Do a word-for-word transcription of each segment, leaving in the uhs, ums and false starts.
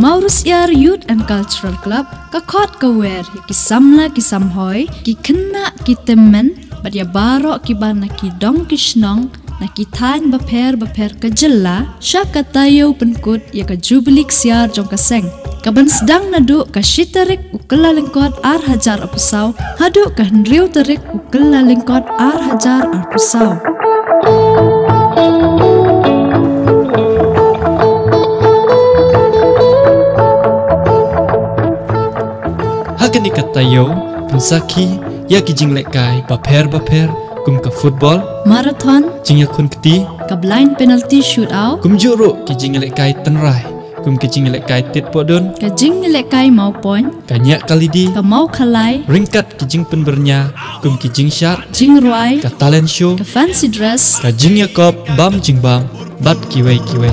Mawrysiar Youth and Cultural Club ka khot ka wer ïa ki samla ki samhoi, ki khynnah ki tymmen, bad ïa baroh kiba na ki dong ki shnong, na ki thaiñ bapher bapher ka jylla, sha ka taïew pynkut ïa ka Jubili Ksiar jong ka seng, kaban sdang naduh ka shi tarik u Kyllalyngkot ar hajar arphew saw haduh ka hynriew tarik u Kyllalyngkot ar hajar arphew saw. Ha kane ka taïew, pynsakhi ïa ki jinglehkai bapher bapher, kum ka football, marathon, jingïakhun kti, ka blind penalty shootout, kumjuh ruh ki jinglehkai tynrai, kum ki jinglehkai tit podun, ka jinglehkai mawpoiñ, ka ñiah kalidi, ka mawkhalai, ryngkat ki jingpynbyrngia, kum ki jingshad, jingrwai, ka talent show, ka fancy dress, ka jingïakop bam jingbam, bad kiwei kiwei.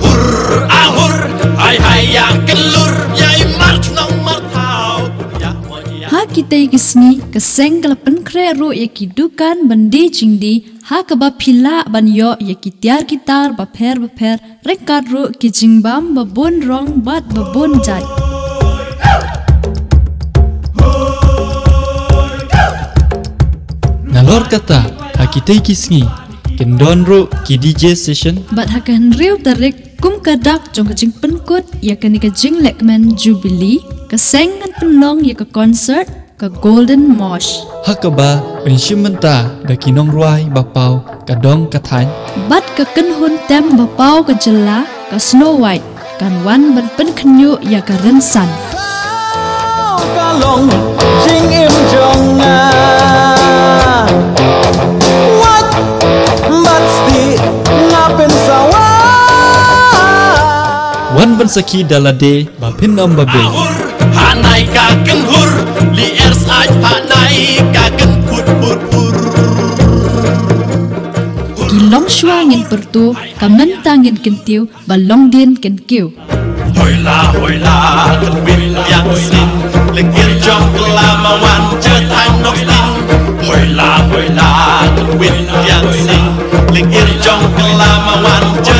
Hur a hur, hai hai ïa kyllur, ïa i mar chnong mar thaw, ïa mo ïa. Ha kitei ki sngi, ka seng ka la pynkhreh ruh ïa ki dukan ban die jingdie, ha kaba phi lah ban ïoh ïa ki tiar ki tar bapher bapher, ryngkat ruh ki jingbam babun rong bad babun jait. Nalor kata, ha kitei ki sngi, kin don ruh ki D J session. Bad ha ka hynriew tarik, kum ka dak jong ka jingpynkut ïa kane ka jinglehkmen Jubili, ka seng ngan pynlong ïa ka concert, ka Golden Mosh, ha kaba yn shim bynta da ki nongrwai ba paw ka dong ka thaiñ, bad ka kynhun tem ba paw ka jylla, ka Snow White, kan wan ban pynkhynñiuh ïa ka rynsan. Ka long jingim jong nga. Wat, bad sti, nga pynsawa. Wan ban sakhi da lade ba phin ym babe. Hur, hanai ka kynhur, li er sait hanai ka kynput pur pur. Ki longshuwa ngin pyrto, ka mynta ngin kyntiew, ba longdien kin kiew. Hoila, hoila, kan win yang sling. Lengkir jong kelama wan je thang nok sling. Hoila, hoila, kan win yang sling. Lengkir jong kelama wan je